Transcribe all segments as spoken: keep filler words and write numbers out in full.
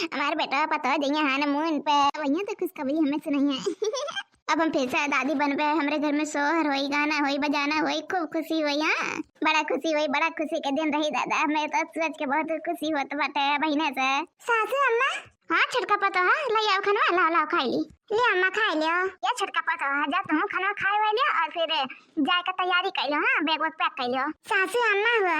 हमार बेटा पतोह जइहैं honeymoon पे, वहियाँ तो खुशखबरी हमें सुनइहैं। अब हम फिर से दादी बनबे, हमरे घर में सोहर होई, गाना होई, बजाना होई, खूब खुशी होई। हाँ, बड़ा खुशी होई, बड़ा खुशी के दिन रही दादा। हमें तो सोच के बहुत खुशी होत बाटे बहिने से। सासू अम्मा। हाँ छोटका पतोह, हाँ, ले आओ खनवा, लाओ लाओ खाई ली। ले अम्मा खाई लियो। या छोटका पतोह, हाँ, जा तुम खनवा खाए वाई लियो और फिर जाए के तैयारी कर लो। हाँ, bag वैग pack कर लो। सासू अम्मा हो,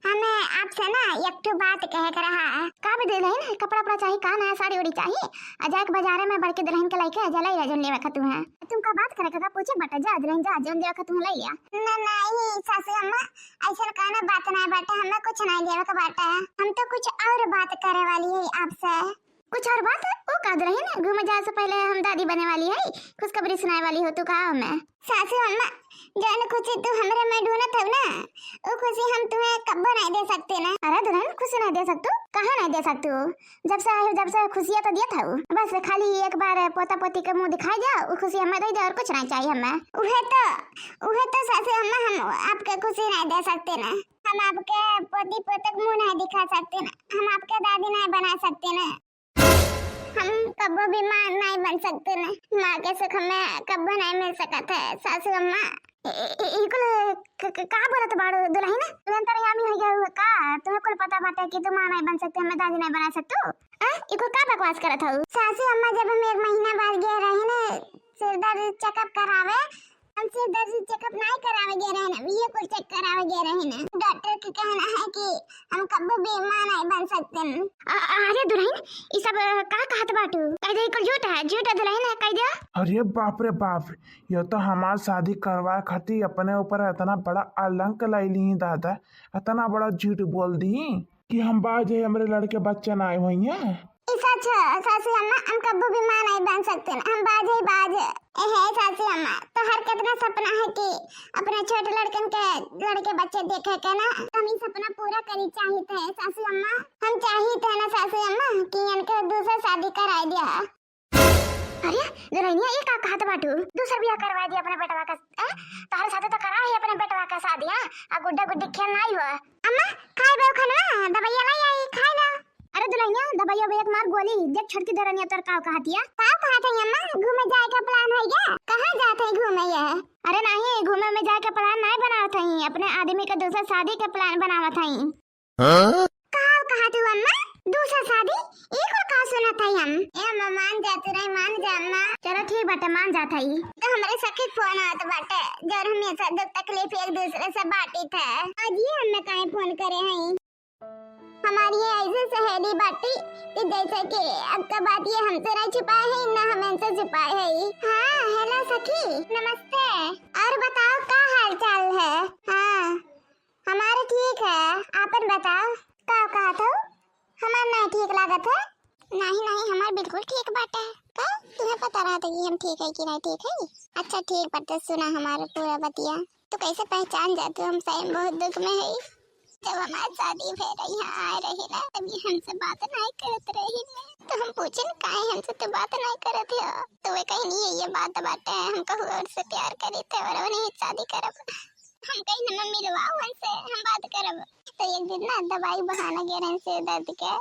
हमें आपसे ना एक ठो बात कहे के रहा। का बे दुलहिन, कपड़ा उपड़ा चाही का, नया साड़ी उड़ी चाही? आ जाए के बाजारे में बड़की दुलहिन के लइके जा, लइ ले जौन लेवे के तुहे। तुमका बात करे के का पूछे बाटे, जा दुलहिन जा, जौन लेवे के तुहे लइ लिया। ना, नहीं सासू अम्मा, ऐसन कौनो बात नहीं बाटे, हमें कुछ नहीं लेवे के बाटे। हम तो कुछ और बात करे वाली है आपसे। कुछ और बात? ओ का दुलहिन, घूमे जाए से पहले हम दादी बने वाली है, खुशखबरी सुनाए वाली हो तू का हमें? सासू अम्मा, जौन खुशी तू हमरे में ढूंढत हऊ ना, उ खुशी हम तुहे कब्बो नहीं दे सकते ना। अरे दुलहिन, खुशी नहीं दे सकतू? काहे नहीं दे सकतू? जब से आए हो, जब से खुशियाँ तो दियत हऊ। बस खाली एक बार पोता पोती के मुँह दिखाई जाओ, उ खुशी हमें दे दे, और कुछ नहीं चाहिए हमें। उहे तो, उहे तो सासू अम्मा, हम आपके खुशी नहीं दे सकते ना। हम आपके पोती पोते के मुँह नहीं दिखा सकते ना। हम आपके दादी नहीं बना सकते ना। हम कब्बो भी माँ नहीं बन सकते ना। माँ के सुख में कब्बो नहीं मिल सकत है सासू अम्मा। इ, इ, इ, ई कुल क-, क-, का बोलत बाड़ू दुलहिन? तू अंतर्यामी हो गया हुआ का? तुम्हें कुल पता बाटे कि तू माँ नहीं बन सकते, हमें दादी नहीं बना सकतू? आ? ई कुल का बकवास करत हऊ? सासू अम्मा, जब हम एक महीना बाद गए रहे ना सिरदर्द checkup करावे, हम सिरदर्द checkup नहीं करावे गए रहे ना, ये कुल check करावे गए रहे ना। डॉक्टर के कहना है कि हम कब्बो भी माँ नहीं बन सकते। अ-, अरे दुलहिन, ई सब, अ, का कहत बाटू? कह दे, ई कुल झूठ है, झूठ है दुलहिन, कह दे। अरे बाप रे बाप, ये तो हमार शादी करवाए खातिर अपने ऊपर इतना बड़ा अलंक लाई ली दादा, इतना बड़ा झूठ बोल दी कि हम बाज है, हमरे लड़के बच्चा ना आए हुई हैं। ई सच है, सासू अम्मा, हम कब्बो भी माँ नहीं बन सकते ना, हम बाज है, बाज। ए है सासू अम्मा, तोहर कितना सपना है कि अपने छोटे लड़कन के, लड़के बच्चे देखे के ना, हम ई सपना पूरा करी चाहित है सासू अम्मा। हम चाहित है ना सासू अम्मा कि इनके दूसरा शादी कराई दिया। अरे दुलहिनिया, ई का कहत बाटू? दूसर बियाह करवा दी अपने बेटवा का, ए? तोहरे साथे तो करा है अपने बेटवा का शादी, हाँ? आ गुड्डा गुड्डी खेल नहीं हो। अम्मा, खाए बे खनवा, दवाइया लाई आई, खाए ला। अरे दुलहिनिया, दवाइया बे एक मार गोली, देख छोटकी दुलहिनिया तोर का कहतिया। का कहत है अम्मा? घूमे जाए का plan है क्या? कहाँ जात है घूमे ये? अरे नहीं, घूमे में जाए का plan नहीं बनावत है, अपने आदमी के दूसर शादी का plan बनावत है। हाँ? का कहत हऊ अम्मा? दूसर शादी? ई कुल का सुनत हई हम? ए अम्मा, मान जा, तू नहीं मान जा अम्मा। चलो ठीक बाटे, मान जात हई। तो हमरे सखी के फोन आवत बाटे, जौन हमेशा दुख तकलीफ एक दूसरे से बांटी थे। आज ये हमें काहे फोन करे हई? हमारी ये ऐसे सहेली बाटी कि जैसे कि अब का बात ये हमसे नहीं छुपाए है, ना हम इनसे छुपाए है। हाँ, हेलो सखी। नमस्ते। और बताओ, का हाल चाल है? हाँ। हमार ठीक है, आपन बताओ, का कहत हऊ? हमार नहीं ठीक लागत है? नहीं, नहीं, हमार बिल्कुल ठीक बाटे। का? तुम्हें पता रहत है कि हम ठीक है कि नहीं ठीक है? अच्छा, ठीक बाटे, सुना हमार पूरा बतिया। तू कैसे पहचान जातू हम सही में बहुत दुख में है? जब हमार शादी भे रही, यहाँ आए रही ना, तब ये हमसे बात नहीं करत रही ना, तो हम पूछे न काहे हमसे तो बात नहीं करत है, तो वे कहीं नहीं है ये बात बाटे, हम कहू और से प्यार करी थे और उन्हीं शादी करब। हम कहीं ना मिलवाओ उनसे, हम बात करब। तो एक दिन ना दवाई बहाना गए रहन सिर दर्द के,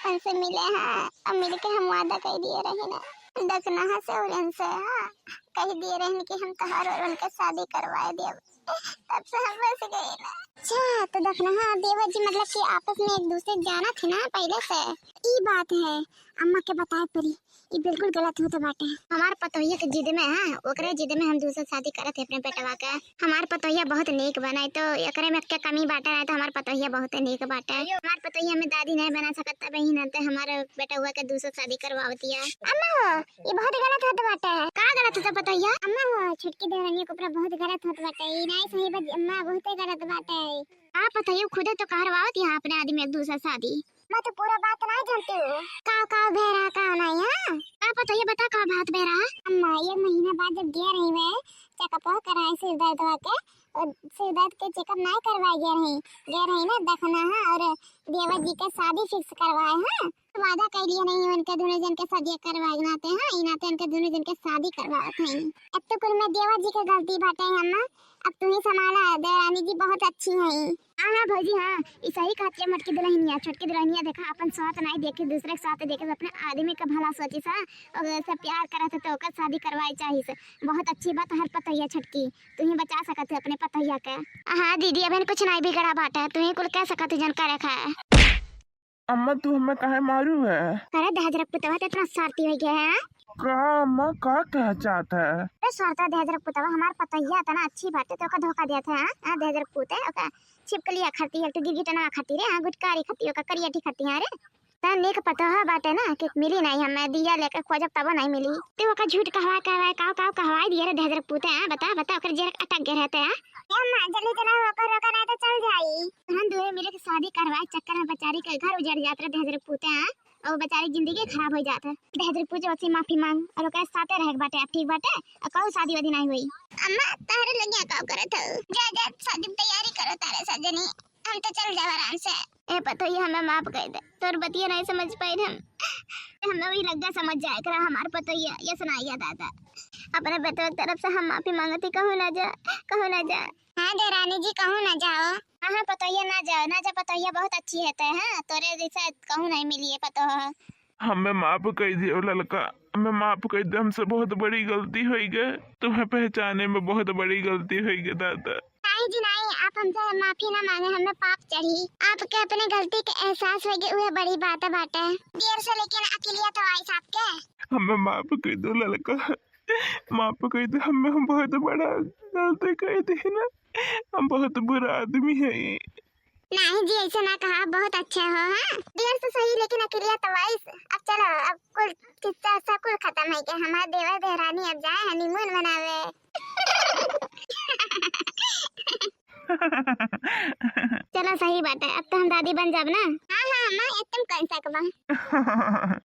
उनसे मिले हैं, और मिल के हम वादा कर दिए रहे ना, दखनहा से और इनसे, हाँ, कह दिए रहन कि हम तोहार और उनके शादी करवाए देब। तब से हम बस गए ना। अच्छा, तो दखनहा और देवर जी मतलब कि आपस में एक दूसरे जाना थे ना पहले से, ई बात है। अम्मा के बताए पड़ी। ई बिल्कुल गलत होत बाटे। हमार पतोहिया के जिद में, हाँ, ओकरे जिद में हम दूसर शादी करत है अपने बेटवा के। हमार पतोहिया बहुत नीक बा, नहीं तो एकरे में क्या कमी बाटे, नहीं तो हमार पतोहिया बहुत नीक बाटे। हमार पतोहिया में दादी नहीं बना सकत, तब ही ना ते हमारे बेटवा के दूसर शादी करवावतिया। अम्मा हो, ई बहुत गलत होत बाटे। का गलत होत पतोहिया? अम्मा हो, छोटकी देवरानी के ऊपर बहुत गलत होत बाटे। ई नहीं सही बात, अम्मा, बहुते गलत बाटे। का पतोहिया खुदे तो करवावतिया अपने आदमी एक दूसर शादी। मैं तो पूरा बात नहीं जानती हूँ। का, का भे रहा, का नहीं, हाँ? का पतोहिया बता, का बात भे रहा? अम्मा, एक महीना बाद जब गया रही मैं checkup कराए सिर दर्द के, और सिर दर्द के checkup नहीं करवाए गया रही, गया रही ना दखनहा, हाँ, और देवर जी के शादी fix करवाए, हाँ। वादा कइलिए नहीं, उनके दुनो जन के शादी करवाए नाते, हाँ, ई नाते उनके दुनो जन के शादी करवावत हई। अब तो कुल में देवर जी के गलती बाटे अम्मा, अब तू ही संभाला, देवरानी जी बहुत अच्छी हई। हाँ, हाँ भौजी, हाँ, ई सही कहत है मोटकी दुल्हनिया, छोटकी दुल्हनिया देखा अपन स्वार्थ नहीं देखे, दूसरे के स्वार्थ देखे, अपने आदमी का भला सोची सा, और से प्यार करत है तो ओकर शादी करवाए चाहिए से। बहुत अच्छी बात हर पतोहिया छोटकी, तू ही बचा सकत है अपने पतोहिया के। हाँ दीदी, अबहिन कुछ नहीं बिगड़ा बाटे, तू ही कुल कह सकत है जन करे खाए। अम्मा, तू हमें काहे मारू है? अरे दहेजरक पुतवा, ते इतना स्वार्थी हो गया है, हाँ? का अम्मा, का कह चाहत है? अरे स्वार्था दहेजरक पुतवा, हमार पतोहिया इतना अच्छी बाटे, तो ओका धोखा दिया था, हाँ? हाँ, दहेजरक पुते, ओका छिपकलिया खाती, एक तो गिरगिटनवा खाती रे, हाँ, गुटकारी खाती, ओका करियठी खाती, हाँ रे। त नीक पतोह बाटे ना कि मिली नहीं, हमें दिया लेके खोजब तबो नहीं मिली। ते ओका झूठ कहवा कहवा, काव काव कहवाई दिए रे दहेजरक पुते, हाँ? बता, बता, ओकर जेर अटक गए रहते, हाँ? ए अम्मा, जल्दी चला, ओकर रोका नहीं तो चल जाई। हम दोहे मिले के शादी करवाए चक्कर में बेचारी के घर उजड़ जात रहे दहेजरक पूते, हाँ? और बेचारी जिंदगी खराब हो जात है। दहेजरक पूते ओसे माफी मांग और ओकरे साथे रहे के बाटे, अब ठीक बाटे? और कहू शादी वादी नहीं हुई। अम्मा, तारे लगिया का करत हो? जा, जा, शादी की तैयारी करो तारे सजनी। हम तो चल जाब आराम से। ए पतोहिया, हमें माफ कर दे, तोर बतिया नहीं समझ पाए हम। हमें वही लग्गा समझ जाए करा हमार पतोहिया, ये सुनाइया दादा। अपने बेटवा की तरफ से हम माफी मांगती, कहू ना जा, कहू ना जा। हाँ देरानी जी, कहूँ ना जाओ। हाँ, हाँ, पतोहिया ना जाओ, ना जा, पतोहिया बहुत अच्छी है ते, हाँ, तोरे जैसा कहूँ नहीं मिली है पतोह। हमें माफ कर दियो ललका, हमें माफ कर दे, हमसे बहुत बड़ी गलती हो गई, तुम्हें पहचाने में बहुत बड़ी गलती हो गई दादा। नहीं जी नहीं, आप हमसे माफी ना मांगे, हमें पाप चढ़ी। आपके अपने गलती के एहसास हो गए, वह बड़ी बात बाटे। देर से लेकिन अकेलिया तो आई आपके। हमें माफ कर दो ललका, माफ कर दे, हमें हम बहुत बड़ा गलती कर दी ना, हम बहुत बुरा आदमी है। नहीं जी, ऐसे ना कहा, बहुत अच्छे हो, हाँ? देर से सही, लेकिन अकेलिया तो आइस। अब चलो, अब कुल किस्सा सब कुल खत्म है कि हमारे देवर देवरानी अब जाए हनीमून मनावे। चलो, सही बात है, अब तो हम दादी बन जाब ना। हाँ, हाँ, अम्मा, एकदम कौन सा कबा।